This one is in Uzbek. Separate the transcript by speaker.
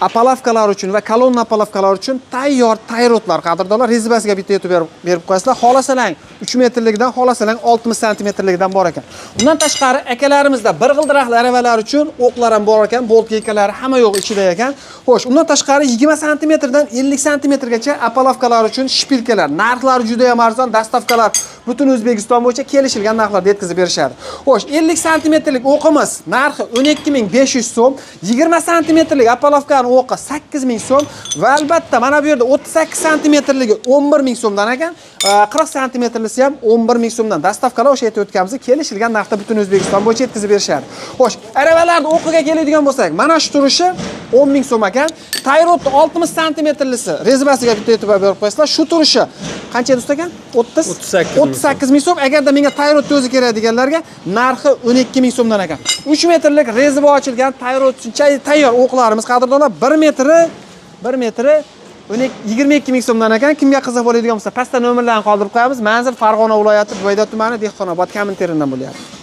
Speaker 1: Опалубка lar uchun va kolonna опалубка lar uchun tayyor tie rodlar, qadrdonlar, резьба siga bitta etib berib qo'yasizlar. Xohlasalang 3 metrligidan, xohlasalang 60 santimetrligidan bor ekan. Undan tashqari akalarimizda bir g'ildirakli aravalar uchun o'qlar ham bor ekan, болт гайка lari hamma yo'q ichida ekan. Xo'sh, undan tashqari 20 santimetrdan 50 santimetrgacha опалубка lar uchun шпилька lar. Narxlari juda ham arzon, доставка lar butun O'zbekiston bo'yicha kelishilgan narxlarda yetkazib berishadi. Xo'sh, 50 santimetrlik o'qimiz narxi 12 500 so'm, 20 santimetrlik опалубка ni o'qi 8000 so'm va albatta mana bu yerda 38 santimetrligi 11 000 so'mdan ekan. 40 santimetrlisi ham 11 000 so'mdan. Доставка lar o'sha aytib o'tganimizdek kelishilgan narxda butun O'zbekiston bo'yicha yetkazib berishadi. Xo'sh, aravalarni o'qiga keladigan bo'lsak, mana shu turishi 10 000 so'm ekan. Tie rodni 60 santimetrlisi резьба siga bitta etib berib qo'yasizlar. Shu turishi qancha edi, usta aka? 30
Speaker 2: 38 ming.
Speaker 1: 38 ming so'm. Agarda menga tie rodni o'zi kerak deganlarga narxi 12 ming so'mdan ekan. 3 metrlik резьба ochilgan tie rod uchun tayyor o'qlarimiz, qadrdonlar, 1 metri 1 metri 12 22 ming so'mdan ekan. Kimga qiziq bo'ladigan bo'lsa, pastda nomerlarni qoldirib qo'yamiz. Manzil Farg'ona viloyati, Buvayda tumani, Dehqonobod, Kominterndan bo'lyapti.